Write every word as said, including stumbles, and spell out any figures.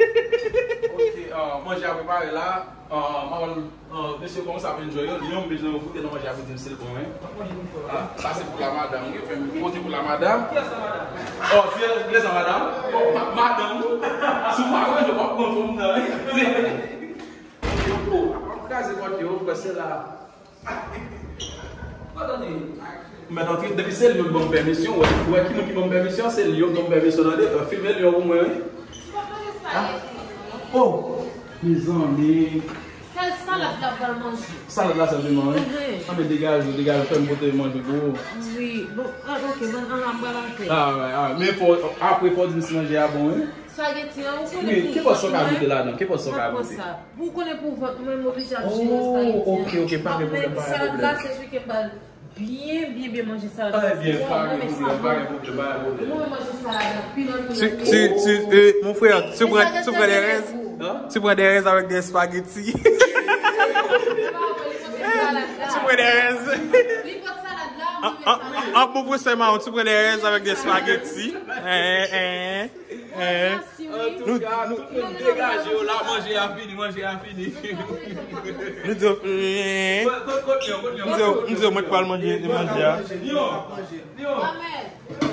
Ok, ah, manje a prepare la. Ah, m ap, ah, mesye, kòman sa ap enjoy yo? Lyon, m bezwen goute nan manje a pou di m si l bon, wi. Ah, sa se pou la madanm, wi. Fè m pote pou la madanm. Oh, se lè sa madanm? Oh, ma- madanm. Si w pa manje, w ap pran fòm nan, wi. Oh, ap kraze pòt yo, paske la. Mèt antre, depi se Lyon ki ban m pèmisyon, wè, wè ki moun ki ban m pèmisyon, se Lyon ki ban m pèmisyon nan de tan. Filme Lyon pou mwen, wi. Oh, mezanmi. Sèl salad la pral manje. Salad la sèlman, wi. Mhm. Ah, men degaje, degaje, fè m pote manje pou ou. Wi, bon, ah, ok, bon, ah, m pral antre. Ah, wè, ah, men fò, apre fò di m si manje a bon, wi. Spaghetti an, ou konnen. Wi, ki pòsyon ka goute ladan? Ki pòsyon ka goute? Ou konnen pou vant mwen, m oblije ap jere espageti an. Oh, ok, ok, pa gen pwoblèm, pa gen pwoblèm. Salad la, se jan ke m pral byen, byen, byen manje salad la. Ah, ebyen, pa gen pwoblèm, pa gen pwoblèm, pa gen pwoblèm. Mwen, manje salad la, pi lòt, pi lòt. Tu, tu, tu, eh, mon frère, tu prends, tu prends des raises? Hein? Tu prends des raises avec des spaghettis? Tu prends des raises? Li pot salad la, mwen met salad. Ah, ah, ah, ah, mon frère, c'est marrant, tu prends des raises avec des spaghettis? Hein, hein. Eh, antouka, tout moun degaje yo la, manje a fini, manje a fini. Nou di yo, eh. Kot, kot, kot Lyon, kot Lyon, nou di yo, nou di yo, mwen t pral manje, manje a. Lyon, Lyon.